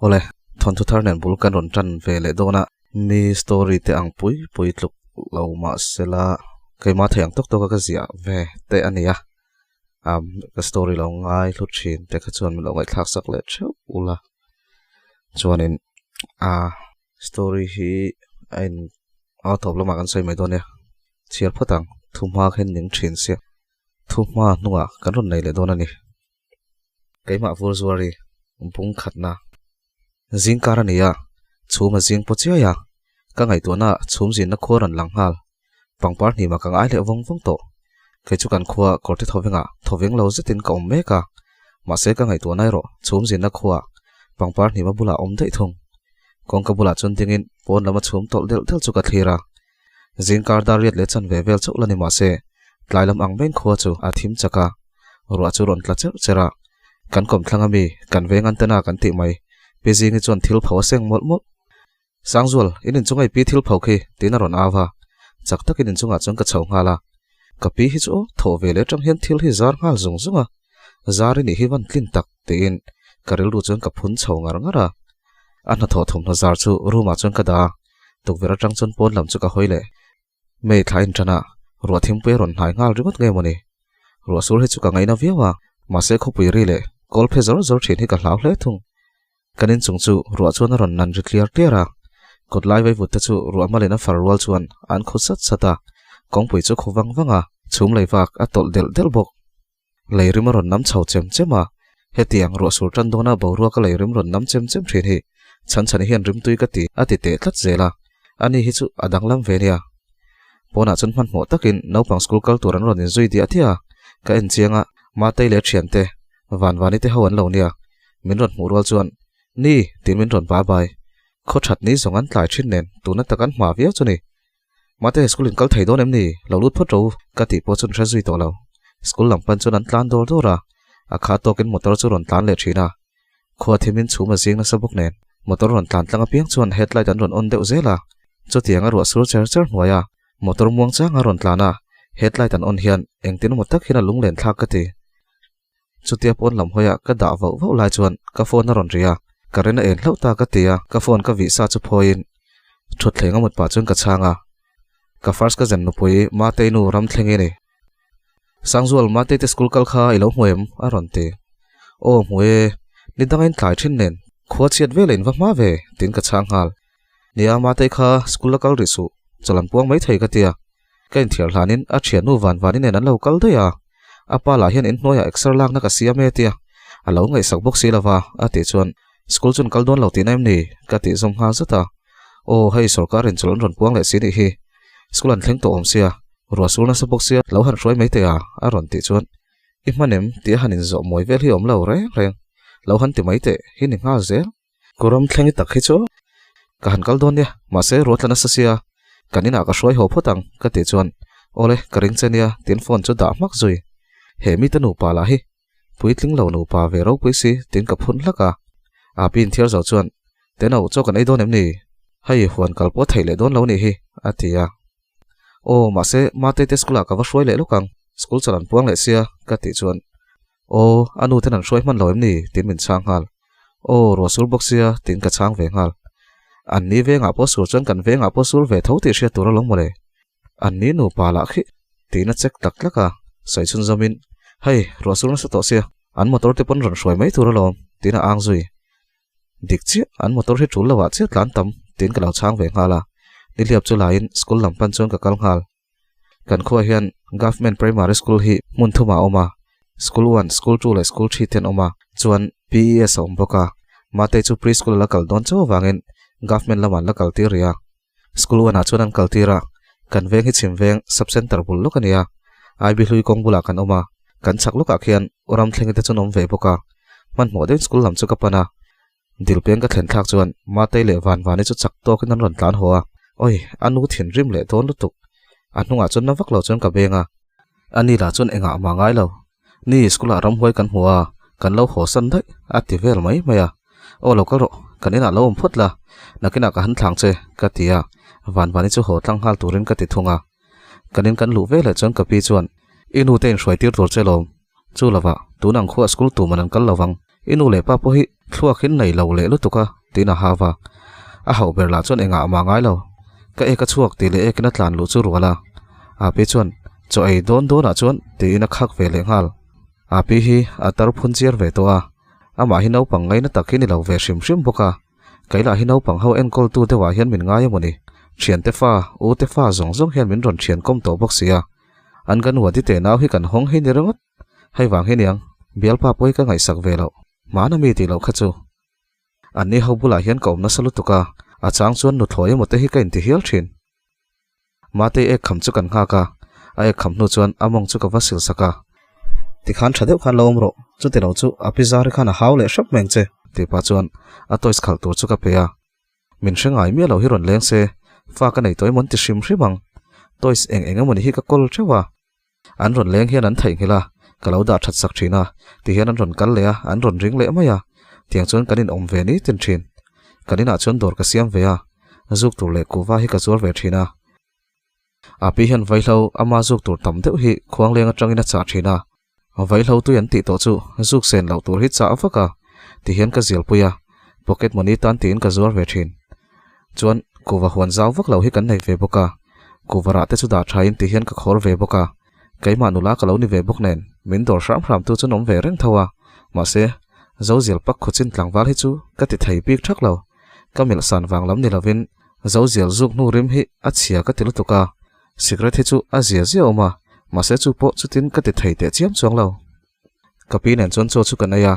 Awle, thawnthu thar nen bul kan rawn tan ve leh dawn a, mi story te ang pui pui tluk lo mahsela keimah thei ang tawk tawk a ka ziah ve te a ni a. Um ka story lo ngai hlu thin te kha chuan min lo ngaihthlak sak leh theuh ula chuanin a story hi a in a tawp lamah kan sawi mai dawn nia chhiar phawt ang thuhma kha in ning thin sia thuhma hnungah kan rawn nei leh dawn a ni keimah vur zuari bung khatna zingkar a ni a chhum a zing paw chiai a ka ngaihtuahna chhum zinna khua rawn lang nghal. Pangpar hnimah ka ngai leh vawng vawng tawh. Kei chu kan khua kawrte thawvengah thawveng lo zetin ka awm mek a, mahse ka ngaihtuah nai rawh chhum zinna khuaah pangpar hnima bulah awm daih thung. Kawngka bulah chuan dingin pawn lama chhum tawlh delh delh chu ka thlir a. Zingkar dar riat leh chanve vel chauh la ni mahse tlai lam ang maiin khua chu a thim chak a, ruah chu rawn tla cherh cherh a. Kan kawmthlang ami kan veng antenna kan tih mai Pi Zingi chuan thil pho a seng mawlh mawlh. Sangzual, in inchunga i pi thil pho khi, tiin a rawn au a. Chak takin inchungah chuan ka chho nghal a. Ka pi hi chu aw, thawh ve leh atang hian thil hi zar nghal zung zung a. Zar i nih hi van tlin tak, tiin ka rilru chuan ka phun chho ngar ngar a. A hnathawh thawmhnaw zar chu room ah chuan ka dah a, tukverh atang chuan pawn lam chu ka hawi leh. May thla inṭan a, ruah thimpui a rawn hnai nghal ringawt nge mawni? Ruah sur hi chu ka ngaina viau a, mahse khawpui ri leh kawl phe zawr zawr ṭhin hi ka hlau hle thung. Kan inchung chu ruah chuan a rawn nan ri tliar tliar a, kawt lai vaivut te chu ruah malin a far rual chuan an khu sat sat a, kawngpui chu khu vang vang a, chhum lei vak a tawlh delh delh bawk. Lei rim a rawn nam chho chem chem a, hetiang ruah sur tan dawna boruaka lei rim rawn nam chem chem thin hi chhan chhan hian rimtui ka ti a ti teh tlat zel a, ani hi chu a danglam ve nia. Pawnah chuan hmanhmawh takin naupang school kal tur an rawn inzui diah diah a, ka en chiang a, Matei leh thiante Vanvani te ho an lo nia, min rawn hmuh rual chuan Ni tiin min rawn bai bai. Khaw that ni zawng an tlai thin nen tuna tak an hma viau chu ni. Mate, school in kal thei dawn em ni? Lo lut phawt ro ka tih pawh chu an hre zui tawh lo. School lam pan chuan an tlan dawr dawr a, a kha tawkin motor chu rawn tlan leh thin a. Khua thimin chhum a zing nasa bawk nen, motor rawn tlan tlang apiang chuan headlight an rawn on deuh zel a. Chutiang a ruah sur cher cher hnuai a, motor muang chang a rawn tlan a, headlight an on hian engtin emaw tak hian a lunglen thlak ka ti. Chutia pawn lam hawiah ka dah vauh vauh lai chuan ka phone a rawn ri a, current a en hlauh ta ka ti a, ka phone ka vih sa chu phawiin thutthleng a mut pah chuan ka chhang a, ka first cousin nupui Matei nu ram thleng i ni. Sangzual, Matei te school kal kha i lo hmu em? a rawn ti. Aw hmu e, ni danga in tlai thin nen, khua chhiat vel a in va hma ve, tiin ka chhang nghal. Nia, Matei kha school la kal rih suh, chawlh an puang maithei ka ti a. Ka inthiar hlanin a thiannu van vani nen an lo kal daih a, a pa lah hian inhnuaiah exer lakna ka siam e tia a lo ngaihsak bawk si lova a tih chuan school chuan kal dawn lo tihna em ni ka tih zawm nghal zat a, aw hei sorkar in chawlh an rawn puang leh si nih hi, school an thleng tawh awm sia, ruah sur nasa bawk sia lo han hruai mai teh a a rawn tih chuan i hman em tih a han inzawh mawi vel hi awm lo reng reng, lo han ti mai teh hi ni nghal zel. Kuram thleng i tak hi chu ka han kal dawn nia, mahse ruatla nasa sia, kan inah ka hruai haw phawt ang ka tih chuan awle ka ring che nia tiin phone chu dah hmak zui. He mite nupa lah hi puitling lo nupa ve ropui si tiin ka phun hlak a, Api inthiar zo chuan Tenau chaw kan ei dawn em ni? Hei huan kal pawh theih leh dawn lo nih hi a ti a. Aw mahse Mate te school ah ka va hruai leh lawk ang, school chawlh an puang leh sia ka tih chuan Aw, a nu ten an hruai hman lo em ni? tiin min chhang nghal. Aw, ruah sur bawk sia, tiin ka chhang ve nghal. An ni vengah pawh sur chuan kan vengah pawh sur ve tho tih hriat tur alawm mawle. An ni nupa lah khi, tiin a check tlak tlak a, sawi chhun zawmin, Hei, ruah sur nasa tawh sia, an motor te pawn rawn hruai mai tur alawm, tiin a ang zui. Dik chiah, an motor hi tul loah chiah tlan tam, tiin ka lo chhang ve nghal a. Nihliap chu laiin school lam pan chuan ka kal nghal. Kan khuaah hian Government Primary School hi hmun thumah a awm a, School One, School Two leh School Three te an awm a, chuan PES a awm bawk a. Matei chu Pre-School a la kal dawn chauh avangin Government lamah an la kal tir rih a. School One ah chuan an kal tir a, kan veng hi chhim veng Sub Centre bul lawk a ni a, IB hlui kawng bulah kan awm a, kan chhak lawkah khian Ramthlengi te chu an awm ve bawk a. Hmanhmawh deuhin school lam chu ka pan a. Dilpeng ka thlen thlak chuan Matei leh Vanvani chu chak tawkin an rawn tlan haw a, Awi, a nu thinrim leh dawn lutuk. A hnungah chuan na vak lo chuan ka beng a. Ani lah chuan engah mah ngai lo. Ni, school ah ramhuai kan hmu a, Kan lo haw san daih, a ti vel mai mai a. Aw lo kal rawh, kan inah lo awm phawt la, nakinah ka han thlang che, ka ti a. Vanvani chu haw tlang nghal turin ka ti thung a. Kan in kan luh ve leh chuan ka pi chuan, I nu te inhruai tir tur che lawm. Chu lovah, tun ang khuah school tuman an kal lo vang. I nu leh pa pawh hi thluak in nei lo leh lutuk a, tiin a hau va. A hauh ber lah chuan engah mah ngai lo. Ka ek a chhuak tih leh ekin a tlan luh chu rual a. Api chuan, Chaw ei dawn dawnah chuan, tiin a khak ve leh nghal. Api hi a tar phun chiar ve tawh a. Amah hi naupang ngaina tak hi ni lo ve hrim hrim bawk a. Kei lah hi naupang ho enkawltu deuhah hian min ngai emaw ni? Thiante fa, u te fa zawng zawng hian min rawn thian kawm tawh bawk si a. An kan huati te nau hi kan hawng hi ni ringawt. Hei vang hi niang, bialpa pawh hi ka ngaihsak ve loh. Hmana mi tih loh kha chu. Anni ho bulah hian ka awm nasa lutuk a, a chang chuan nuthlawi emaw te hi ka inti hial thin. Matei ek kham chu kan nghak a, a ek kham hnu chuan a mawng chu ka va sil sak a. Tikhan tha deuh khan lo awm rawh, chuti lo chu a pi zar hi khan a hau leh hrep mai ang che, tih pah chuan a toys khalh tur chu ka pe a. Min hre ngai miah lo hi rawn leng se, fa ka nei tawh emaw an ti hrim hrim ang. Toys eng eng emawni hi ka kawl teuh a. An rawn leng hian an theihnghilh a, ka lo dah that sak thin a, tihian an rawn kal leh a, an rawn ring leh mai a. Tiang chuan kan inawm ve ni tin thin. Kan inah chuan dawr ka siam ve a, zuk tur leh kuhva hi ka zuar ve thin a. A pi hian vaihlo ama zuk tur tam deuh hi khuangleng atangin a chah thin a. Vaihlo tui an tih tawh chu zuk sen loh tur hi chah vak a, tihian ka zialpui a, pocket money tan tiin ka zuar ve thin. Chuan kuhva huan zau vak lo hi kan nei ve bawk a, kuhva rah te chu dah tha in tihian ka khawr ve bawk a, keimah nula ka lo ni ve bawk nen min dawr hram hram tu chu an awm ve reng tho a, mahse Zozial pak khuchin tlangval hi chu ka ti thei bik thak lo, ka milh san vang lam ni lovin Zozial zuk hnu rim hi a chhia ka ti lutuk a, sikret hi chu a zia zia awm a, mahse chu pawh chutin ka ti thei teh chiam chuang lo. Ka pi nen chuan chaw chu kan ei a,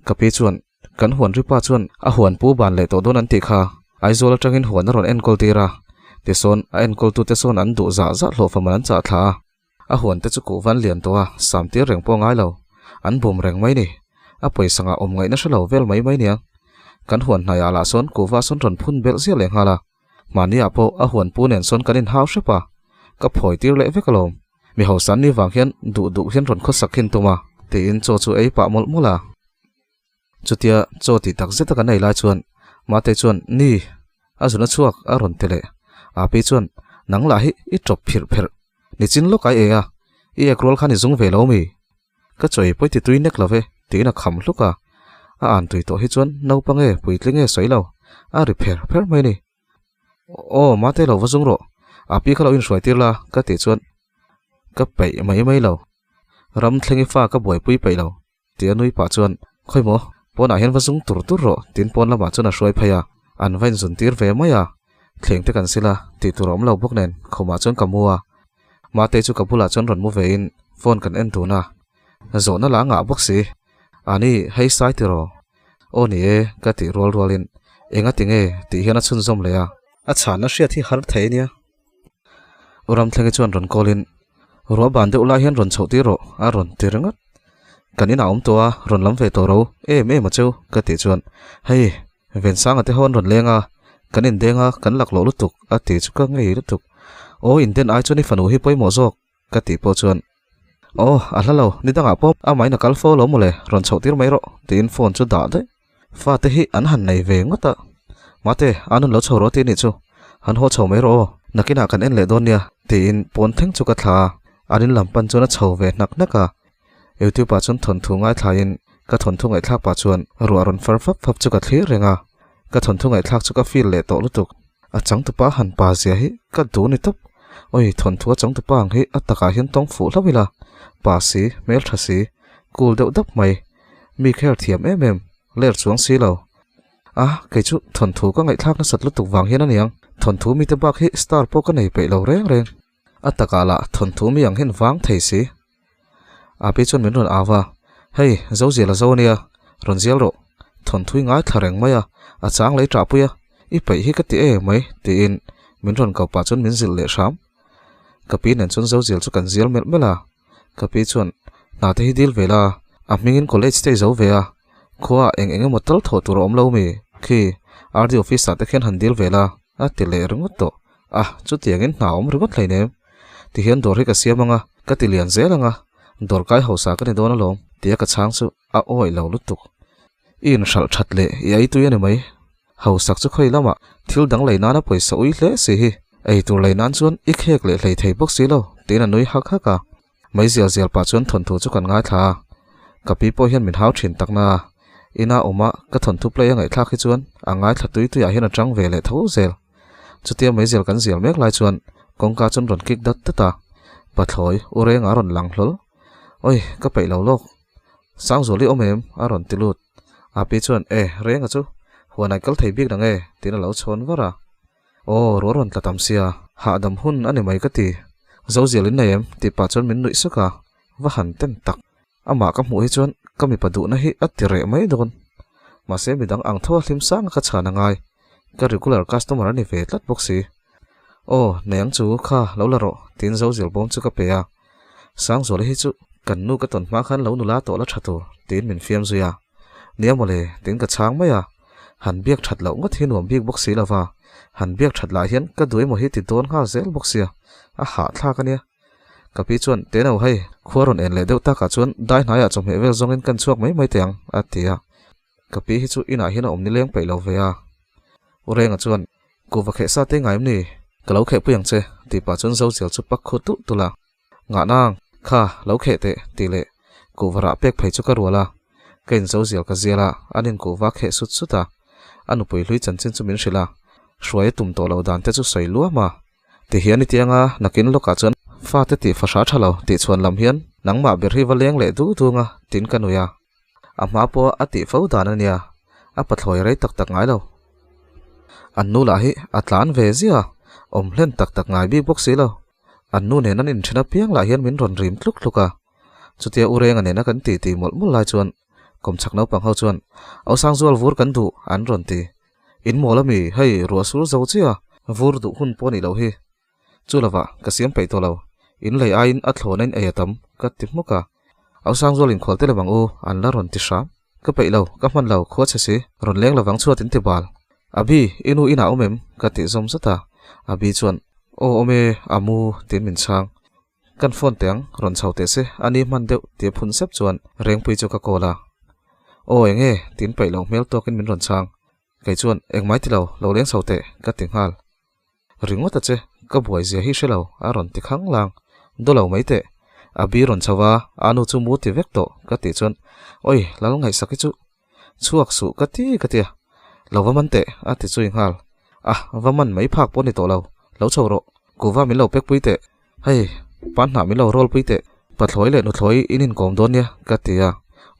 ka pi chuan Kan huan ripa chuan a huan pu ban leh tawh dawn an tih kha Aizawl atangin huan a rawn enkawl tir a, tisawn a enkawltute sawn an duh zah zah hlawh fam an chah thla a, a huan te chu kuh van lian tawh a, sam tir reng pawh ngai lo, an bum reng mai ni, a pawisa ngah awm ngaihna hre lo vel mai mai nia. Kan huan hnaiah lah sawn kuhva sawn rawn phun belh ziah leh nghal a, mahniah pawh a huan pu nen sawn kan inhau hrep a, ka phawi tir leh vek alawm. Mi hausa ni vang hian duh duh hian rawn khawsak hin tum a, tiin chaw chu ei pah mawlh mawlh a. Chutia chaw tih tak zeta kan ei lai chuan Matei chuan, Ni, a zun a chhuak a rawn ti leh. Api chuan, Nang lah hi i tawp phirh pherh, nichin lawk ai e a, i ek rual khan i zung ve lo mi? Ka chaw ei pawi ti tui nek lo ve, tiin a kham hluk a. A an tui tawh hi chuan naupang e, puitling e sawi lo, a ri pher pher mai ni. Aw, Matei lo va zung rawh, Api kha lo inhruai tir la, ka tih chuan ka peih mai mai lo. Ram thlengi fa ka buaipui peih lo. Ti a nui pah chuan, Khawi maw, pawnah hian va zung tur tur rawh, tiin pawn lamah chuan a hruai phei a, an va inzun tir ve mai a. Thleng te kan sil a, tih tur a awm lo bawk nen, khumah chuan ka mu a. Matei chu ka bulah chuan rawn mu vein phone kan en dun a. Zawhna la ngah bawk si. Ani, hei sai tiraw? Aw ni e, ka tih rual rualin, Enga tinge? tih hian a chhunzawm leh a. A chhanna hriat hi har thei nia. U Ramthlengi chuan rawn call in, Ruah ban deuh lai hian rawn chhoh tir rawh, a rawn ti ringawt. Kan inah awm tawh a, rawn lam ve tawh ro, em em a cheu, ka tih chuan, Hei, Vensanga te ho an rawn leng a, kan indeng a, kan laklawh lutuk, a ti chu ka ngei lutuk. Aw, inden ai chuan i fanu hi pawimawh zawk, ka tih pawh chuan, Aw, a hla lo, ni dangah pawh amahin a kal fo lo mawle, rawn chhoh tir mai rawh, tiin phone chu dah daih. Fate hi an han nei ve ngawt a. Mate, a nun lo chho rawh tih anih chu. Han haw chho mai rawh aw, nakinah kan en leh dawn nia, tiin pawn thleng chu ka thla a, an in lam pan chuan a chho ve hnak hnak a. YouTube ah chuan thawnthu ngaithlain ka thawnthu ngaihthlak pah chuan ruah rawn far fap fap chu ka thlir reng a, ka thawnthu ngaihthlak chu ka feel leh tawh lutuk. A changtupa han pa zia hi ka duh ni tawp. Oi, thawnthu a changtupa ang hi a takah hian tawng fuh hlauh ila, pa si, hmeltha si, cool deuh dap mai. Mi kher thiam em em, ler chuang si lo. A, kei chu thawnthu ka ngaihthlak nasat lutuk vang hian a niang, thawnthu mite bak hi star pawh ka nei peih lo reng reng. A takah lah thawnthu mi ang hian vang thei si. Api chuan min rawn au va, Hei, zo zial a zo a nia, rawn zial rawh. Thawnthu i ngaithla reng mai a, a chang lei ṭah pui a, i peih hi ka ti e mai, tiin min rawn ko pah chuan min zilh leh hram. Ka pi nen chuan zo zial chu kan zial melh melh a. Ka pi chuan, Hna te hi dil ve la, a hmingin college te i zo ve a, khua ah eng eng emaw tal thawh tur a awm lo mi? Khi, RD office ah te khian han dil ve la, a ti leh ringawt tawh. A, chutiangin hna awm ringawt hleinem. Tihian dawr hi ka siam ang a, ka ti lian zel ang a, dawr kai hausa ka ni dawn alawm, Tia ka chhang chu a awih lo lutuk. I inhralh that leh i ei tui a ni mai. Hausak chu khawi lamah thil dang lei nana pawisa ui hle si hi ei tur lei nan chuan i khek leh hlei thei bawk si lo tiin a nui hak hak a. Mai zial zial pah chuan thawnthu chu kan ngaithla a, ka pi pawh hian min hau thin tak na a, ina awma ka thawnthu play a ngaihthlak hi chuan a ngaithla tui tuiah hian a tang ve leh tho zel. Chutia mai zial kan zial mek lai chuan kawngka chuan rawn kik dat dat a, Pathlawi u renga a rawn lang hlawl. Oi, ka peih lo lawk. Sangzuali awm em? a rawn ti lut. A pi chuan, E, renga chu huanah i kal thei bik nang e, tiin a lo chhawn var a. Aw, ruah rawn tla tam sia, hahdam hun a ni mai ka ti. Zozial in nei em? tih pah chuan min nuih suk a, va han ten tak. Amah ka hmuh hi chuan ka mipa duhna hi a ti reh mai dawn. Mahse midang ang tho a hlim sang a ka chhan a ngai, ka regular customer a ni ve tlat bawk si. Aw, nei ang chu, kha, lo la rawh, tiin Zozial bawm chu ka pe a. Sangzuala hi chu kan nu ka tawn hma khan lo nula tawh la tha tur, tiin min fiam zui a. Nia mawle, tiin ka chhang mai a. Han biak that loh ngawt hi nuam bik bawk si lova, han biak that lah hian ka duh emaw hi ti dawn nghal zel bawk sia, a hahthlak a nia. Ka pi chuan, Teno hei, khua rawn en leh deuh takah chuan dai hnaiah chawhmeh vel zawngin kan chhuak mai mai teh ang, a ti a. Ka pi hi chu inah hian a awm nileng peih lo ve a. U Renga chuan, Kuhva kheh sa te ngai em ni? Ka lo khehpui ang che, tih pah chuan Zozial chu pak khu tulh tulh a. Ngah nang, kha, lo kheh teh, tih leh kuhva rah pek phei chu ka rual a. Ka inzozial ka zial a, an inkuhva kheh sut sut a. A nupui hlui chanchin chu min hrilh a, hruai a tum tawh lo dan te chu sawi luam a. Ti hian i tiang a, nakin lawkah chuan fate tih fahra tha lo tih chhuan lam hian nangmah ber hi va leng leh duh dung a, tiin ka nui a. A hma pawh a tih fo dan a nia, a pathlawi rei tak tak ngai lo. An nu lah hi a tlan ve ziah a, awm hlen tak tak ngai bik bawk si lo. An nu nen an inthen apiang lah hian min rawn rim tluk tluk a. Chutia U Renga nena kan titi mawlh mawlh lai chuan kawmchhak naupang ho chuan Ausangzual vur kan duh an rawn ti. In mawl ami, hei ruah sur zo chiah a, vur duh hun pawh a nih loh hi. Chu lovah ka siam peih tawh lo, in lei aiin a thlawhna in ei a tam ka ti hmuk a. Ausangzual inkhual te lovang u an la rawn ti hram. Ka peih lo, ka hman lo, khua chhe si, rawn leng lovang chhuat in ti bal. Abi, i nu inah awm em? ka tih zawm zat a. Abi chuan, Aw awm e, a mu, tiin min chhang. Kan phone teh ang, rawn chho teh se, a ni hman deuh, tia phun sep chuan Rengpui chu ka call a. Aw eng e, tiin peih loh hmel tawkin min rawn chhang. Kei chuan, Engmai ti lo, lo leng chho teh, ka ti nghal. Ringawt a che, ka buai zia hi hre lo, a rawn ti khang lang. Daw lo mai teh. A bi rawn chho a, a nu chu mu ti vek tawh, ka tih chuan, Oi, lal ngaihsak hi chu chhuak suh ka ti ka ti a. Lo va man teh, a ti chui nghal. A, va man mai phak pawh ni tawh lo, lo chho rawh. Kuhva min lo pek pui teh. Hei, pan hnah min lo roll pui teh. Pathlawi leh nuthlawi in inkawm dawn nia, ka ti a.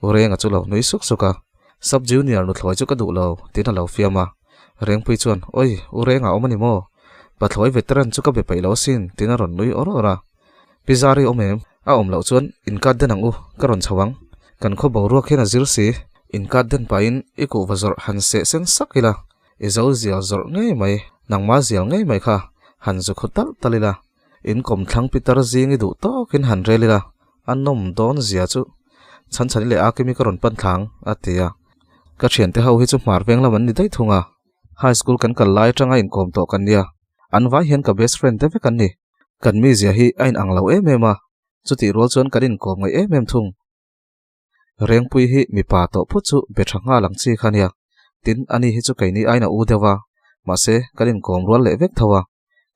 U Renga chu lo nui suk suk a. Sub Junior nuthlawi chu ka duh lo, tiin a lo fiam a. Rengpui chuan, Oi, U Renga awm a ni maw? Pathlawi veteran chu ka be peih lo asin, tiin a rawn nui awr awr a. Pi Zari awm em? A awm loh chuan inkat den ang u, ka rawn chho ang. Kan khaw boruak hian a zir si. Inkat den pahin i kuhva zawrh han seh sen sak ila, i zo zial zawrh ngei mai, nangma zial ngei mai kha han zu khaw talh talh ila, in kawmthlang pitar zing i duh tawkin han rel ila, a nawm dawn zia chu Chhanchhani leh Akimi ka rawn pan thlang, a ti a. Ka thiante ho hi chu hmar veng lam an ni daih thung a. High school kan kal lai atanga inkawm tawh kan nia. An vai hian ka best friend te vek an ni. Kan mizia hi a inang lo em em a, chutih rual chuan kan inkawm ngaih em em thung. Rengpui hi mipa tawh phut chu be tha nghal ang chi kha nia. Tin, ani hi chu keini aiin a u deuh a, mahse kan inkawm rual leh vek tho a.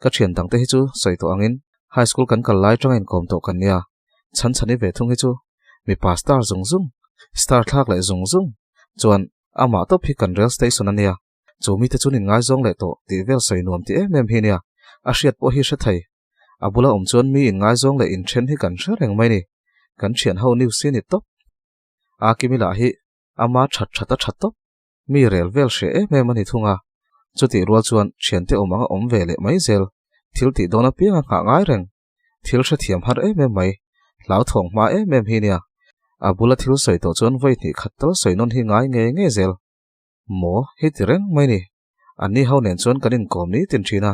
Ka thian dangte hi chu sawi tawh angin high school kan kal lai atanga inkawm tawh kan nia. Chhanchhani ve thung hi chu mipa star zung zung, star thlak leh zung zung chuan amah tawp hi kan rail station a nia. Chu mite chuan inngaizawng leh tawh tih vel sawi nuam ti em em hi nia, a hriat pawh hi hre thei. A bula awm chuan mi inngaizawng leh inthen hi kan hre reng mai ni. Kan thian ho news hi ni tawp. A Kimi lah hi ama that that a tha tawp. Mi rel vel hre em em a ni thung a. Chutih rual chuan thiante awm anga awm ve leh mai zel. Thil tih dawn apiang a nghah ngai reng. Thil hrethiam har em em mai, hlauthawng hma em em hi nia. A bula thil sawi tawh chuan vawi hnih khat tal sawi nawn hi ngai ngei ngei zel. Maw, heti reng mai ni. Anni ho nen chuan kan inkawm ni tin thin a.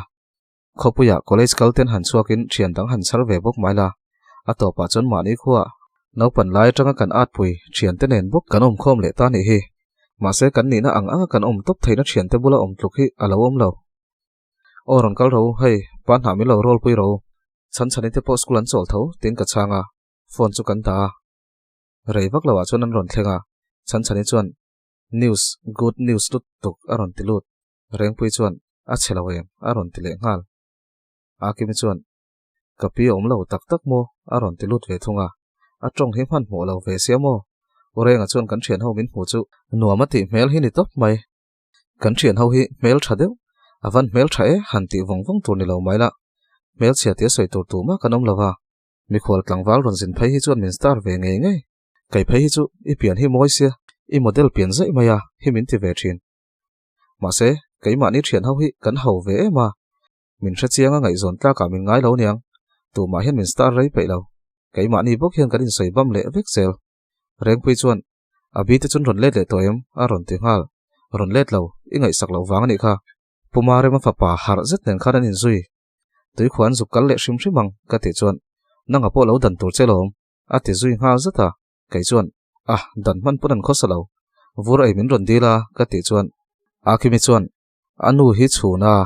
Khawpuiah college kal ten han chhuakin thian dang han chhar ve bawk mai la. A tawpah chuan mahni khuaah naupan lai atanga kan atpui thiante nen bawk kan awm khawm leh ta nih hi. Mahse kan nihna ang anga kan awm tawp theihna thiante bula awm tluk hi a lo awm lo. Aw rawn kal ro, hei, pa hnah min lo roll pui ro. Chhan chhanin te pawh school an chawl tho, tiin ka chhang a, phone chu kan dah a. Rei vak loah chuan an rawn thleng a, Chhanchhani chuan, News, good news lutuk a rawn ti lut. Rengpui chuan, A chhe lo em? a rawn ti leh nghal. Akimi chuan, Ka pi awm lo tak tak maw? a rawn ti lut ve thung a. A tawng hi hmanhmawh lo ve sia maw? U Renga chuan kan thian ho min hmu chu nuam a tih hmel hi ni tawp mai. Kan thian ho hi hmel tha deuh, a van hmel tha e han tih vawng vawng tur ni lo mai la. Hmelchhia tia sawi tur tumah kan awm lo va. Mikhual tlangval rawn zin phei hi chuan min star ve ngei ngei. Kei phei hi chu i pian hi mawi sia, i model pian zaih mai a hi min ti ve thin. Mahse, keimahni thian ho hi kan ho ve em a. Min hre chiang a ngaihzawn tlakah min ngai lo niang. Tumah hian min star rei peih lo. Keimahni bawk hian kan insawi bam leh vek zel. Rengpui chuan, A bi te chun rawn let leh tawh em? a rawn ti nghal. Rawn let lo, i ngaihsak loh vang a nih kha. Puma Rema fapa harh zet nen khan an inzui. Tuikhuah an zuk kal leh hrim hrim ang, ka tih chuan, Nanga pawh lo dan tur che lawm, a ti zui nghal zat a. Kei chuan, Ah, dan hman pawn an khawsa lo. Vur ei min rawn dil a, ka tih chuan, Akhimi chuan, A nu hi chhun a,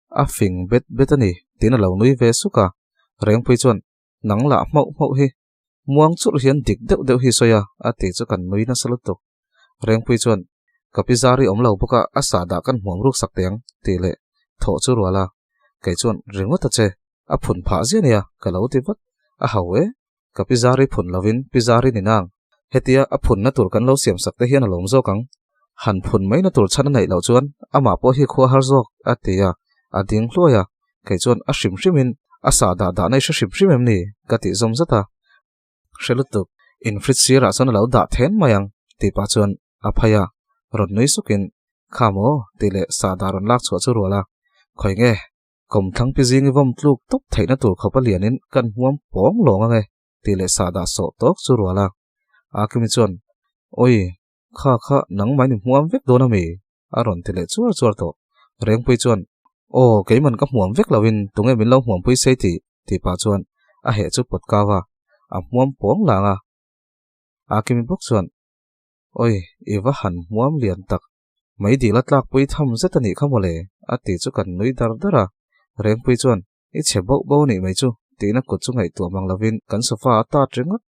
a fing bet bet a ni, tiin a lo nui ve suk a. Rengpui chuan, Nang lah hmauh hmauh hi, muang churh hian dik deuh deuh hi sawi a, a ti chu kan nui nasa lutuk. Rengpui chuan, Ka pi zar i awm lo bawk a, a sahdah kan hmuam ruk sak teh ang, tih leh thawh chu rual a. Kei chuan, Ringawt a che, a phun phah zia nia, ka lo ti vat. A hau e, ka pi zar i phun lovin pi zar i ni nang. Hetia a phunna tur kan lo siam sak te hian a lawm zawk ang. Han phun maina tur chhan a neih loh chuan amah pawh hi khua har zawk, a ti a, a ding hluai a. Kei chuan a hrim hrimin a sah dah dahna i hre hrim hrim em ni? ka tih zawm zat a. Hre lutuk, in fridge sirah chuan a lo dah then mai ang, tih pah chuan a phai a, rawn nui sukin, Kha maw? tih leh sah dah rawn lak chhuah chu rual a, Khawi nge? Kawmthlang pi zing i vawm tluk tawp theihna tur khawpa lianin kan hmuam pawng lawng ange, tih leh sah dah sawh tawk chu rual a. Akimi chuan, Awi, kha kha nangmah in i hmuam vek dawn ami? a rawn ti leh chuar chuar tawh. Rengpui chuan, Aw, keiman ka hmuam vek loin tunge min lo hmuampui sei tih? tih pah chuan a heh chu pawt kau a, a hmuam pawng lang a. Akimi bawk chuan, Awi, i va han hmuam lian tak, mai dil a tlakpui tham zet a nih kha mawle, a ti chu kan nui dar dar a. Rengpui chuan, I chhe boh bo nih mai chu, tiin a kut chu ngaihtuah mang lovin kan sofa a tat ringawt.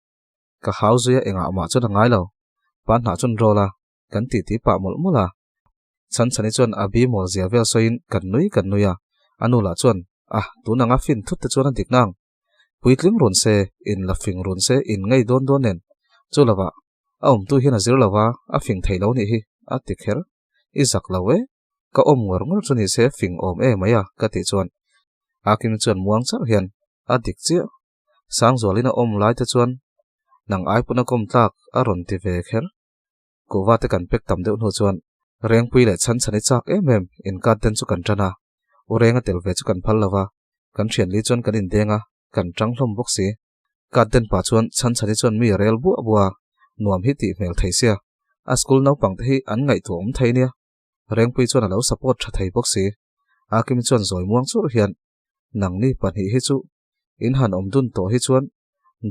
Ka hau zui a engah mah chuan a ngai lo. Pa hnah chuan rawl a, kan titi pah mawlh mawlh a. Chhanchhani chuan a bi mawl zia vel sawiin kan nui kan nui a, a nu lah chuan, Ah, tun anga fin thut te chuan a dik nang. Puitling run se, in la fing run se, in ngei dawn dawn nen. Chu lovah, a awmtu hian a zir lo va, a fing thei lo nih hi, a ti kher. I zak lo e, ka awm ngawr ngawr chu ni se fing awm e mai a, ka tih chuan Akim chuan muang charh hian a dik chiah. Sangzualin a awm lai te chuan nang ai pawn a kawm tlak a rawn ti ve kher. Kuhva te kan pek tam deuh hnu chuan Rengpui leh Chhanchhani chak em em inkat den chu kan tan a, U Renga tel ve chu kan phal lo va, kan thianli chuan kan indeng a, kan tang hlawm bawk si. Kat den pah chuan Chhanchhani chuan mi a rel buah buah a, nuam hi tih hmel thei sia, a school naupang te hi an ngaihtuah awm thei nia. Rengpui chuan a lo support tha thei bawk si. Akimi chuan zawi muang churh hian, Nangni pahnih hi chu in han awm dun tawh hi chuan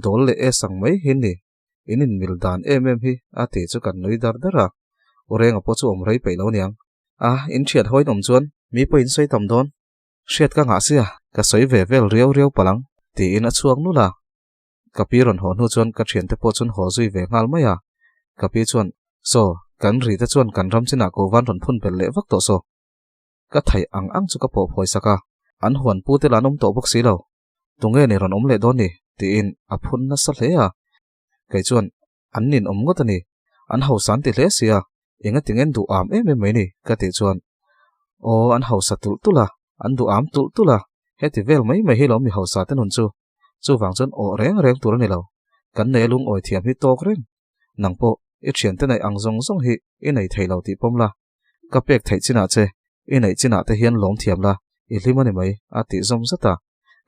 dawl leh e sang mai hi ni. In inmil dan em em hi a tih chu kan nui dar dar a, U Renga pawh chu awm rei peih lo niang. A, in thiat hawiin awm chuan mi pawh in sawi tam dawn. Hriat ka ngah sia, ka sawi ve vel riau riau palh ang, tiin a chhuak nulh a. Ka pi rawn haw hnu chuan ka thiante pawh chuan haw zui ve nghal mai a. Ka pi chuan, Saw, kan ri te chuan kan ram chinah ko van rawn phun belh leh vak tawh saw. Ka theih ang ang chu ka pawh phawi sak a, an huan pu te lah an awm tawh bawk si lo. Tunge ni rawn awm leh dawn ni? tiin a phun nasa hle a. Kei chuan, An nin awm ngawt a ni. An hausa an ti hle si a, enga tingen duh am em em mai ni? ka tih chuan, Aw, an hausa tulh tulh a, an duh am tulh tulh a, heti vel mai mai hi lawm mi hausa te nun chu. Chuvang chuan awh reng reng tur a ni lo. Kan nei a lungawi thiam hi tawk reng. Nang pawh i thiante neih ang zawng zawng hi i nei thei lo tih pawm la. Ka pek theih chinah che, i neih chinah te hian lawm thiam la, i hlim a ni mai, a tih zawm zat a.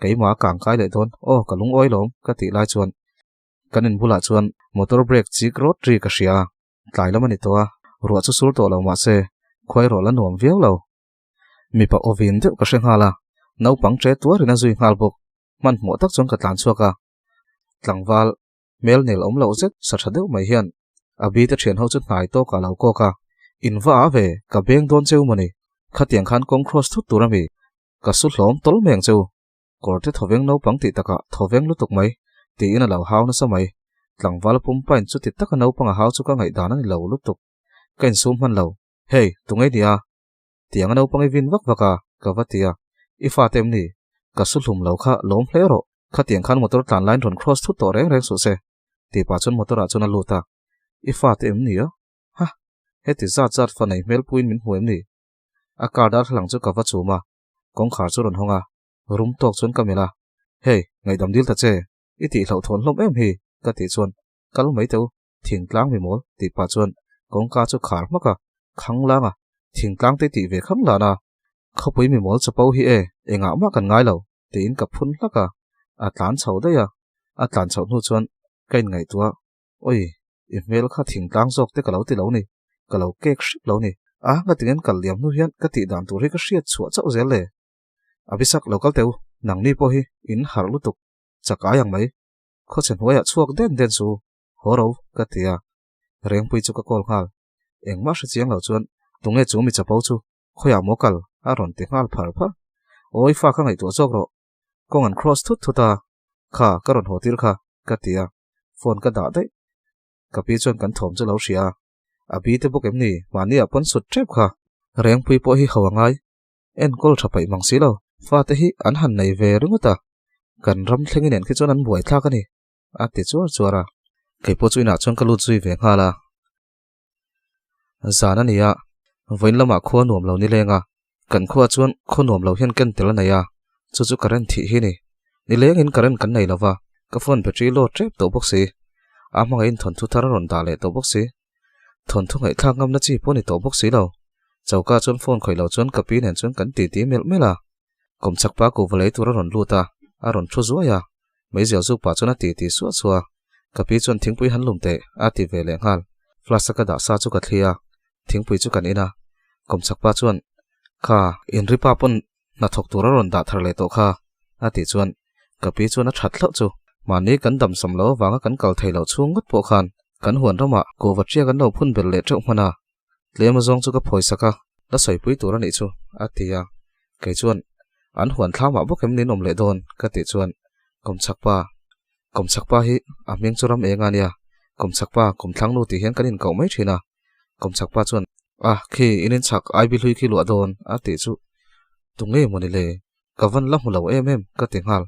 Keimah a kang kai leh dawn, aw ka lungawi lawm, ka tih lai chuan kan in bulah chuan motor brake chik rawt ri ka hria a, tlai lam a ni tawh a, ruah chu sur tawh lo mah se, khuai rawh la nuam viau lo. Mipa aw vin deuh ka hre nghal a, naupang ṭe tuarin a zui nghal bawk, hmanhmawh tak chuan ka tlan chhuak a, tlangval Hmel nel awm loh zet sa tha deuh mai hian a bite thian ho chu hnai tawk ah lo kawk a, In va a ve, ka beng dawn cheu mawni, khatiang khan kawng cross thut tur ami, ka su hlawm tawl mai ang cheu, kawrte thawveng naupang tih takah thawveng lutuk mai, tiin a lo hau nasa mai. Tlangval pumpain chuti taka naupang a hau chu ka ngaihdan a ni lo lutuk. Ka insum hman lo. Hey, tunge nia? Tiang a naupang i vin vak vak a, ka va ti a. I fate em ni? Ka su hlum lo kha lawm hle rawh. Khatiang khan motor tlan laiin rawn cross thut tawh reng reng suh se. Tih pah chuan motor ah chuan a lut a. I fate em ni a? Ha! Heti zat zat fa nei hmel puiin min hmu em ni? A car darthlalang chu ka va chum a, kawngkhar chu rawn hawng a, rum tawk chuan ka melh a. Hey, ngaihdam dil ta che, i tih hlauhthawn hlawm em hi? ka tih chuan kal mai teu, thingtlang mi mawl tih pah chuan kawngka chu khar hmak a, khang lang a, thingtlang te tih ve khang lan a, khawpui mi mawl chapo hi e, engah mah kan ngai lo tiin ka phun hlak a, a tlan chho daih a, a tlan chhoh hnu chuan ka inngaihtuah Oi, i hmel kha thingtlang zawk te ka lo ti lo ni, ka lo kek hrip lo ni. A, ngatinge kal liam hnu hian ka tih dan tur hi ka hriat chhuah chauh zel le. Abisak lo kal teu, nangni pawh hi in harh lutuk, chak ai ang mai. Khawchhe hnuaiah chhuak den den su, haw ro, ka ti a. Rengpui chu ka call nghal. Engmah hre chiang lo chuan, Tunge chu mi chapo chu, khawiah maw kal? a rawn ti nghal phar phar. Awi fa ka ngaihtuah zawk rawh, kawng an cross thut thut a, kha ka rawn haw tir kha, ka ti a. Phone ka dah daih. Ka pi chuan kan thawm chu lo hria a, a bi te bawk em ni, mahni ah pawn sut tep kha. Rengpui pawh hi ho a ngai, enkawl tha paih mang si lo, fate hi an han nei ve ringawt a, kan ram thleng inen khi chuan an buai thlak a ni, a ti chuar chuar a. Kei pawh chu inah chuan ka lut zui ve nghal a. Zan a ni a, vawiin lamah khua nuam lo ni leng a, kan khua chuan khaw nuam lo hian ken tel a nei a, chu chu current thih hi ni. Ni lengin current kan nei lo va, ka phone battery low tep tawh bawk si. A hmangaihin thawnthu thar a rawn dah leh tawh bawk si. Thawnthu ngaihthlak ngamna chi pawh ni tawh bawk si lo. Choka chuan phone khawih lo chuan ka pi nen chuan kan titi melh melh a. Kawmchhak pa kuhva lei tur a rawn lut a, a rawn thu zuai a. Meizial zuk pah chuan a titi suah suah a. Ka pi chuan thingpui han lum teh a ti ve leh nghal. Flask a ka dah sa chu ka thli a, thingpui chu kan in a. Kawmchhak pa chuan, Kha, inri pa pawn hnathawk tur a rawn dah thar leh tawh kha, a tih chuan ka pi chuan a that hlauh chu. Mahni kan damsam lo avanga kan kal thei loh chhung ngawt pawh khan kan huan ramah kuhva ṭia kan lo phun belh leh ṭeuh hman a. Tlem azawng chu ka phawisak a, la sawipui tur a nih chu, a ti a. Kei chuan, An huan thlamah bawk em nin awm leh dawn? ka tih chuan, Kawmchhak pa, Kawmchhak pa hi a hming chu ram eng a nia, Kawmchhak pa, Kawmthlang nu tih hian kan inkauh mai thin a. Kawmchhak pa chuan, A, khi in inchhak Ivy hlui khi luah dawn, a tih chu. Tu nge mawni le? Ka van la hmu lo em em, ka ti nghal.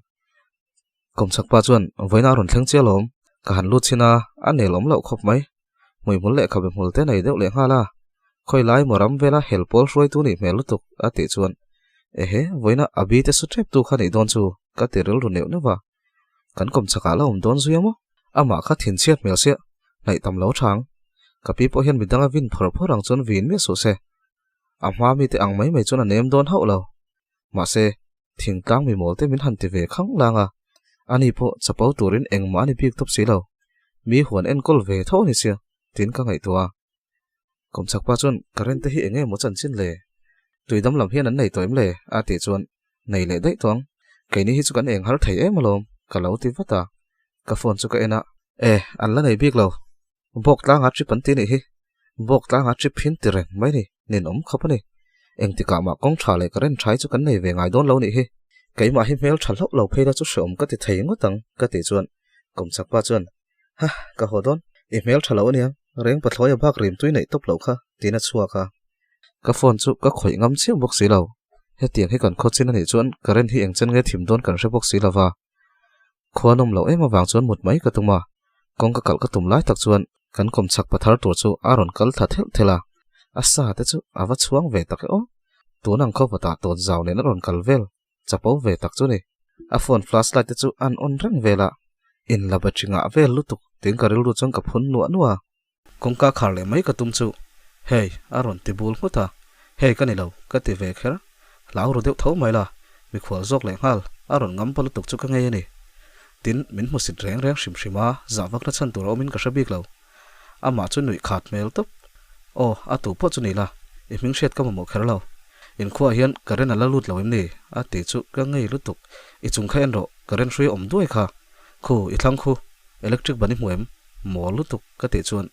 Kawmchhak pa chuan, Vawiin a rawn thleng chiah alawm, ka han lut chhin a, a nel awm loh khawp mai. Hmuihmul leh khabe hmul te nei deuh leh nghal a, khawi lai maw ram vela hel pawl hruaitu nih hmel lutuk, a tih chuan, Ehe, vawiina a bi te su tep tu kha nih dawn chu, ka ti rilru neuh neuh va. Kan kawmchhakah la awm dawn zui a maw? Amah kha thinchhiat hmel siah, hnaih tam lo thang. Ka pi pawh hian midanga vin phawr phawr ang chuan vin miah suh se. A hma mite ang mai mai chuan a nem dawn hauh lo. Mahse, thingtlang mi mawl te min han ti ve khang lang a, ani pawh chapo turin engmah a ni bik tawp si lo. Mi huan enkawl ve tho a ni sia, tiin ka ngaihtuah a. Kawmchhak pa chuan current te hi eng nge maw chanchin le? Tui dam lam hian an nei tawh em le? a tih chuan nei leh daih tawh ang. Keini hi chu kan eng har thei em alawm, ka lo ti vat a. Ka phone chu ka en a, e, an la nei bik lo. Bawk tlanga trip an ti nih hi. Bawk tlanga trip hin ti reng mai ni, ninawm khawp a ni. Engtikah mah kawng tha leh current tha hi chu kan nei ve ngai dawn lo nih hi. Keimah hi hmel tha hlauh lo phei la chu hreawm ka ti thei ngawt ang, ka tih chuan Kawmchhak pa chuan, Ha, ka haw dawn. I hmel tha lo aniang, reng pathlawi a bak rim tui neih tawp loh kha, tiin a chhuak a. Ka phone chu ka khawih ngam chiah bawk si lo. Hetiang hi kan khaw chin a nih chuan current hi engchen nge thim dawn kan hre bawk si lo va. Khua nawm loh em avang chuan mut mai ka tum a, kawng ka kalh ka tum lai tak chuan kan kawmchhak pathar tur chu a rawn kal thla thelh thelh a, a sa te chu a va chhuang ve tak e aw. Tun ang khaw vawtah tawn zau nen a rawn kal vel, chapo ve tak chu ni. A phone flashlight te chu an on reng vel a, in la battery ngah vel lutuk tiin ka rilru chuan ka phun nuah nuah a. Kawngka khar leh mai ka tum chu, Hey, a rawn ti bul nghut a, Hey ka ni lo, ka ti ve kher. Hlau ru deuh tho mai la, mikhual zawk leh nghal, a rawn ngam pa lutuk chu ka ngei a ni. Tin, min hmusit reng reng hrim hrim a, zah vakna chhan tur a awmin ka hre bik lo. Amah chu nuih khat hmel tawp. Aw, a tu pawh chu ni la, i hming hriat ka mamawh kher lo. Inkhuaah hian current a la lut lo em ni? a ti chu ka ngei lutuk. I chung kha en rawh, current hrui awm duai kha. Khu, i thlang khu, electric ban i hmu em? Mawl lutuk ka tih chuan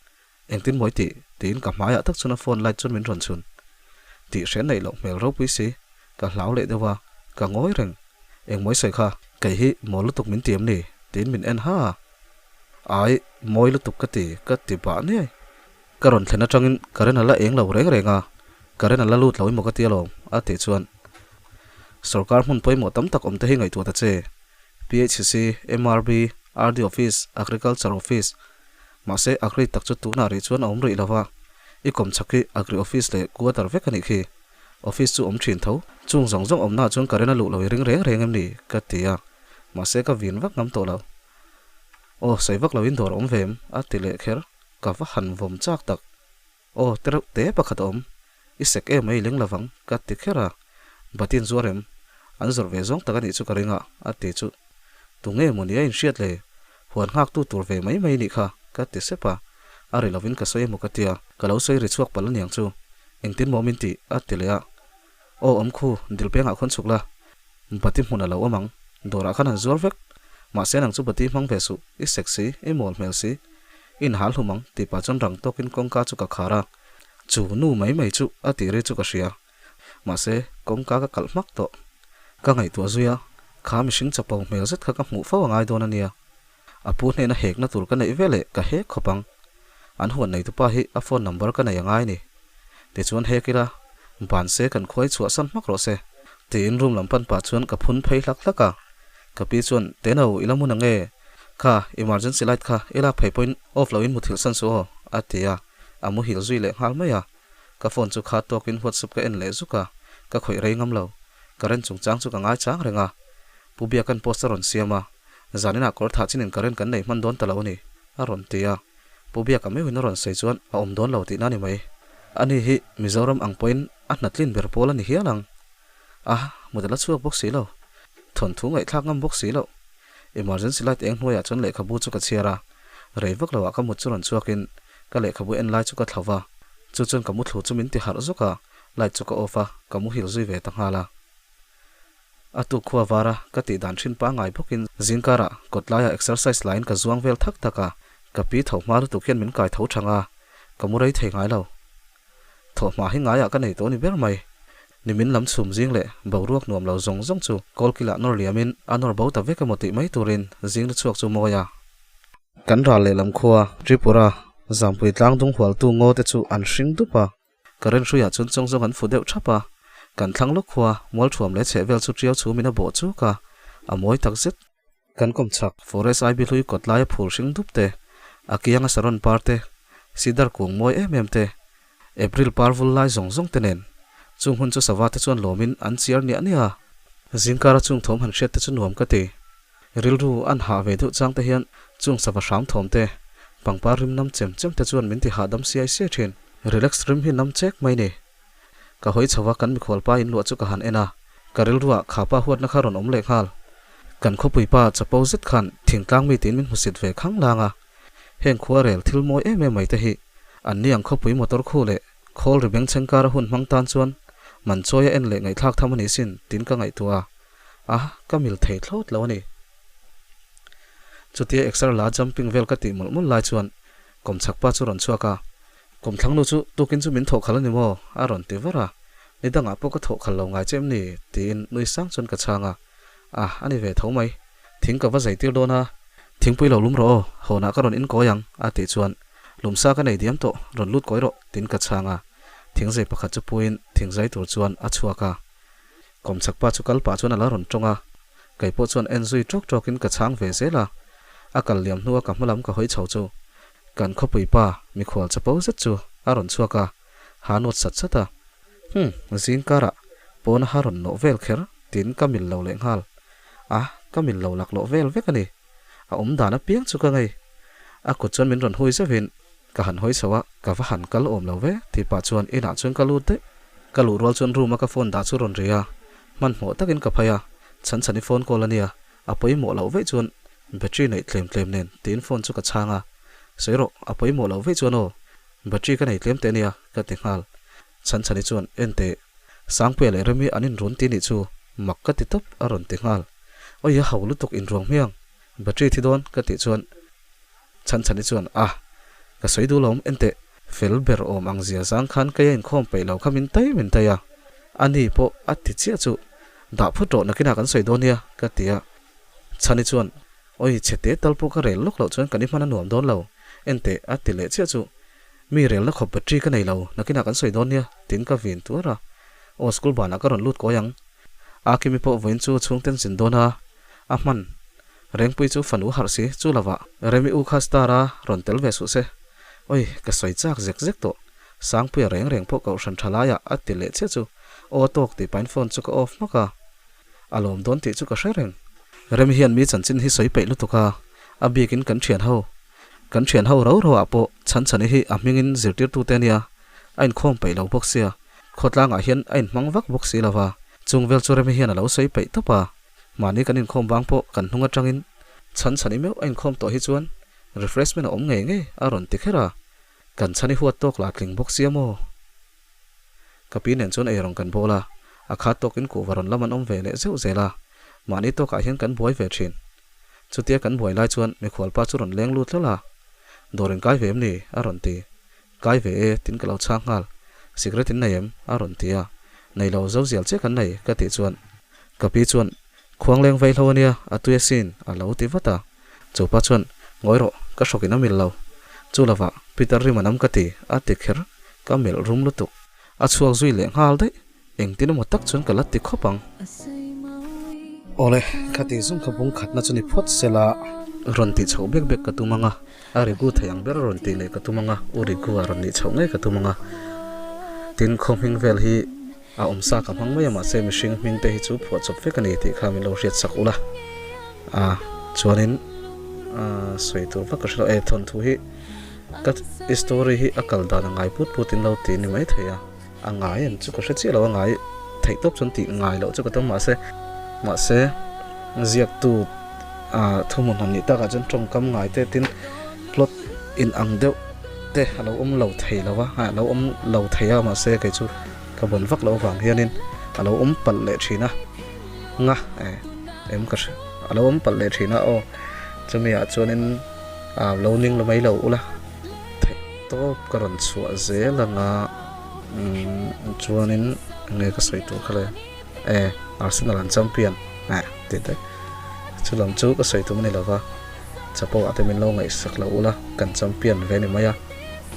engtin mawi tih? tiin ka hmaiah tak chuan a phone light chuan min rawn chhun. Tih hre neih loh hmel ropui si, ka hlau leh deuh a, ka ngawi reng. Engmawi sawi kha, kei hi mawl lutuk min ti em ni? tiin min en ha a. Ai, mawi lutuk ka ti, ka ti bah niai. Ka rawn thlen atangin current a la eng lo reng reng a, current a la lut lo emaw ka ti alawm, a tih chuan Sorkar hmun pawimawh tam tak awm te hi ngaihtuah ta che, PHC, MRB, RD Office, Agriculture Office, mahse Agri tak chu tunah rih chuan a awm rih lo va, i kawm chak hi Agri Office leh Quarter vek a nih khi. Office chu awm thin tho, chung zawng zawng awmnaah chuan current a luh lo i ring reng reng em ni? ka ti a, mahse ka vin vak ngam tawh lo. Aw, sawi vak loin dawr a awm ve em? a ti leh kher. Ka va han vawm chak tak. Aw, te reuh te pakhat a awm. I sek em ai leng lovang, ka ti kher a. Batin zuar em? An zawrh ve zawng tak a nih chu ka ring a, a ti chu. Tunge maw ni a inhriat le? Huan nghaktu tur ve mai mai nih kha, ka ti sep a. A ri lovin ka sawi emaw ka tia, ka lo sawi ri chhuak palh aniang chu. Engtin maw min tih? a ti leh a. Aw awm khu, dil pengah khawn chhuk la. Bati hmun a lo awm ang. Dawrah khan han zuar vek. Mahse nang chu bati hmang ve suh, i sek si, i mawl hmel si. I inhal hlum ang, tih pah chuan rang tawkin kawngka chu ka khar a. Chu nu mai mai chu a tih ri chu ka hria. Mahse, kawngka ka kalh hmak tawh. Ka ngaihtuah zui a, kha mihring chapo hmel zet kha ka hmuh fo a ngai dawn a nia. A pu hnena hekna tur ka neih veleh ka hek khawp ang. An huan neitupa hi a phone number ka nei a ngai ni. Tichuan hek ila, ban se kan khuai chhuahsan hmak rawh se. Tiin room lam pan pah chuan ka phun phei hlak hlak a. Ka pi chuan, Teno, i la hmun ang e. Kha, emergency light kha i lak phei pawhin off loin muthilh san suh aw, a ti a. A muhil zui leh nghal mai a. Ka phone chu kha tawkin WhatsApp ka en leh zuk a, ka khawih rei ngam lo. Current chungchang chu ka ngaichang reng a. Pu Biakan post a rawn siam a. Zaninah kawr thah chinin current kan nei hman dawn ta lo a ni, a rawn ti a. Pu Biaka meuhin a rawn sawi chuan a awm dawn lo tihna a ni mai. Ani hi Mizoram ang pawhin a hnatlin ber pawl a ni hial ang. A mut a la chhuak bawk si lo. Thawnthu ngaihthlak ngam bawk si loh. Emergency light eng hnuaiah chuan lehkhabu chu ka chhiar a. Rei vak loah ka mut chu rawn chhuakin ka lehkhabu en lai chu ka thlo va. Chu chuan ka muthlu chu min ti harh zawk a, light chu ka off a, ka muhil zui ve ta nghal a. A tuk khua var a, ka tih dan thin pangngai bawkin zingkarah kawt laiah exercise laiin ka zuang vel thak thak a, ka pi tho hma lutuk hian min kai tho thang a, ka mu rei thei ngai lo. Thawhhma hi ngaiah ka nei tawh ni ber mai. Nimin lam chhum zing leh boruak nuam lo zawng zawng chu kawlkilah nawr liamin a nawr bo ta vek emaw tih mai turin zing lu chhuak chu mawi a. Kan ral lehlam khua Tripura Zampui tlangdung hualtu ngaw te chu an hring dup a. Current hruiah chuan chawng zawng an fu deuh thap a, kan thlang lawk khua mualthuam leh chheh vel chu tiau chhumin a bawh chuk a, a mawi tak zet. Kan kawm chak Forest IB hlui kawt laia phul hring dup te, a kianga saron par te, sidar kung mawi em em te, April par vul lai zawng zawng te nen chung hun chu sava te chuan lawmin an chiar niah niah a. Zingkara chung thawm han hriat te chu nuam ka ti. Rilru an hah ve deuh chang te hian chung sava hram thawm te, pangpar rim nam chem chem te chuan min ti hahdam siai siai thin. Relax rim hi nam chek mai ni. Ka hawi chho a, kan mikhual pa inluah chu ka han en a, ka rilruah kha pa huatna kha rawn awm leh nghal. Kan khawpui pa chapo zet khan thingtlang mi tiin min hmusit ve khang lang a, heng khua rel thil mawi em em mai te hi an ni ang khawpui motor khu leh khawl ri bengchheng kara hun hmang tan chuan man chawi a en leh ngaihthlak tham a ni sin tiin ka ngaihtuah a. A, ka mil thei thlawt lo a ni. Chutia exer la jumping vel ka tih mawlh mawlh lai chuan kawmchhak pa chu rawn chhuak a, Kawmthlang nu chu tukin chu min thawh khalh a ni maw? a rawn ti var a, Ni dangah pawh ka thawh khalh lo ngai che em ni? tiin nui sang chuan ka chhang a, A, a ni ve tho mai. Thing ka va zai tir dawn a, thingpui lo lum rawh aw, hawnah ka rawn inkawi ang, a tih chuan Lumsa ka nei diam tawh, rawn lut kawi rawh, tiin ka chhang a, thingzai pakhat chu puiin thingzai tur chuan a chhuak a. Kawmchhak pa chu kal pah chuan a la rawn tawng a, kei pawh chuan en zui tawk tawkin ka chhang ve zel a. A kal liam hnua ka hmalam ka hawi chho chu kan khawpui pa mikhual chapo zet chu a rawn chhuak a, ha nawt sat sat a. Hum, zing karah pawn a ha rawn nawh vel kher tiin ka mil lo leh nghal. A, ka mil lo laklawh vel vek a ni. A awm dan apiang chu ka ngei. A kut chuan min rawn hui zeuhin Ka han hawi chho a, ka va han kal awm lo ve tih pah chuan inah chuan ka lut daih. Ka luh rual chuan room a ka phone dah chu rawn ri a, hmanhmawh takin ka phei a, Chhanchhani phone call a nia, a pawimawh loh veih chuan battery neih tlem tlem nen tiin phone chu ka chhang a, Sawi rawh, a pawimawh loh veih chuan aw, battery ka nei tlem teh ania ka ti nghal. Chhanchhani chuan en teh, Sangpuia leh Remi an inrun ti nih chu mak ka ti tawp a rawn ti nghal. Awi a ho lutuk inruang hmiang, battery thi dawn ka tih chuan Chhanchhani chuan, A, ka sawi duh lawm, enteh, fel ber awm ang zia zang khan kei a inkhawm peih lo kha min tai min tai a, ani pawh a ti chiah chu, dah phut rawh nakinah kan sawi dawn nia, ka ti a. Chhani chuan, Oi, chhe te tal pawh ka rel lawk loh chuan kan i hman a nuam dawn lo. En teh, a ti leh chiah chu. Mi relna khawp battery ka nei lo, nakinah kan sawi dawn nia, tiin ka vin tuar a. Aw, school banah ka rawn lut kawi ang. A Kimi pawh vawiin chu chhungten zin dawn a, a hman Rengpui chu fanu harh si, chu lovah Remi u kha star a rawn tel ve suh se. Oi, ka sawi chak zek zek tawh. Sangpuia reng reng pawh kohhran tha laiah a ti leh chiah chu aw tawk tih pahin phone chu ka off hmak a. A lawm dawn tih chu ka hre reng. Remi hian mi chanchin hi sawi peih lutuk a, a bikin kan thian ho. Kan thian ho ro ro ah pawh Chhanchhani hi a hmingin zirtirtute ania, a inkhawm peih lo bawk sia, khawtlangah hian a inhmang vak bawk si lova, chung vel chu Remi hian a lo sawi peih tawp a. Mahni kan inkhawm vang pawh kan hnung atangin Chhanchhani meuh a inkhawm tawh hi chuan refreshment a awm ngei ngei a rawn ti kher a, kan chhan i huat tawk lah tling bawk sia maw? Ka pi nen chuan eirawng kan bawl a, a khat tawkin kuhva rawn lam an awm ve leh zeuh zel a, mahni tawkah hian kan buai ve thin. Chutia kan buai lai chuan mikhualpa chu rawn leng lut hlawlh a, Dawr in kai ve em ni? a rawn ti. Kai ve e, tin ka lo chhang nghal. Cigarette in nei em? a rawn ti a. Nei lo, zo zial che kan nei, ka tih chuan ka pi chuan, Khuang leng vaihlo a nia, a tui asin, a lo ti vat a. Chupa chuan, Ngawi rawh, ka hrawkin a mil lo. Chu lovah, Peter rim a nam ka ti, a ti kher. Ka melh rum lutuk. A chhuak zui leh nghal daih. Engtin emaw tak chuan ka la ti khawp ang. Awle, khati zung kha bung khatna chu ni phawt sela. Rawn tih chhoh bek bek ka tum ang a, a rigu thei ang ber rawn tih leh ka tum ang a, u rigu ah rawn nih chhoh ngei ka tum ang a. Tin, khaw hming vel hi a awm sa ka hmang mai a, mahse mihring hming te hi chu phuah chawp vek a ni tih kha min lo hriat sak ula. A, chuanin sawi tur vak ka hre lo e, thawnthu hi ka story hi a kal dan a ngai put put in lo ti ni mai thei a. A ngai em chu ka hre chiah lo a ngai theih tawp chuan tih ngai loh chu ka tum mahse mahse ziaktu ah thuhmun han nih takah chuan tawngkam ngai te tin plot in ang deuh te a lo awm lo thei lo a a lo awm lo thei a mahse kei chu ka vawn vak loh avang hianin a lo awm palh leh thin a nga eh em ka hre a lo awm palh leh thin a aw chumi ah chuanin ah lo ning lo mai lo ula. Theih tawp ka rawn chhuah zel anga umm chuanin enge ka sawi tur kha le e Arsenal an champion eh tih te chu lam chu ka sawi tum a ni lova chapo ah te min lo ngaihsak lo ula kan champion ve ni mai a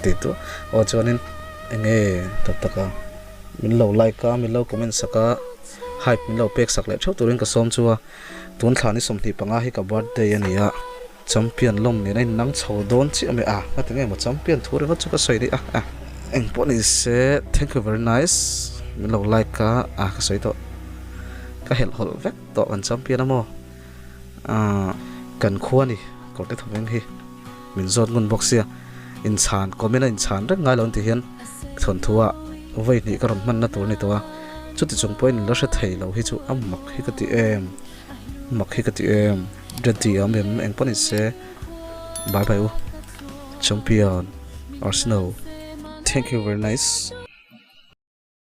tih tu aw chuanin enge tak tak a min lo like a min lo comment sak a hype min lo pek sak leh theuh turin ka sawm chu a tun thla ni 25 hi ka birthday a ni a. Champion lawm nen a innang chho dawn chiah mai a, ka ti ngei maw champion thu ringawt chu ka sawi daih a, a eng pawh ni se thank you very nice min lo like a, a ka sawi tawh ka helh hawlh vek tawh kan champion a maw ah kan khua ni kawrte thawveng hi min zawt ngun bawk sia inchhan comment a inchhan reng ngai lo an ti hian thawnthu ah vawi hnih ka rawn hman na tur a ni tawh a chuti chung pawhin la hre thei lo hi chu a mak hi ka ti em. Mak hi ka ti em Ready a awm em eng pawh ni se Bye bye u Champion Arsenal Thank you very nice.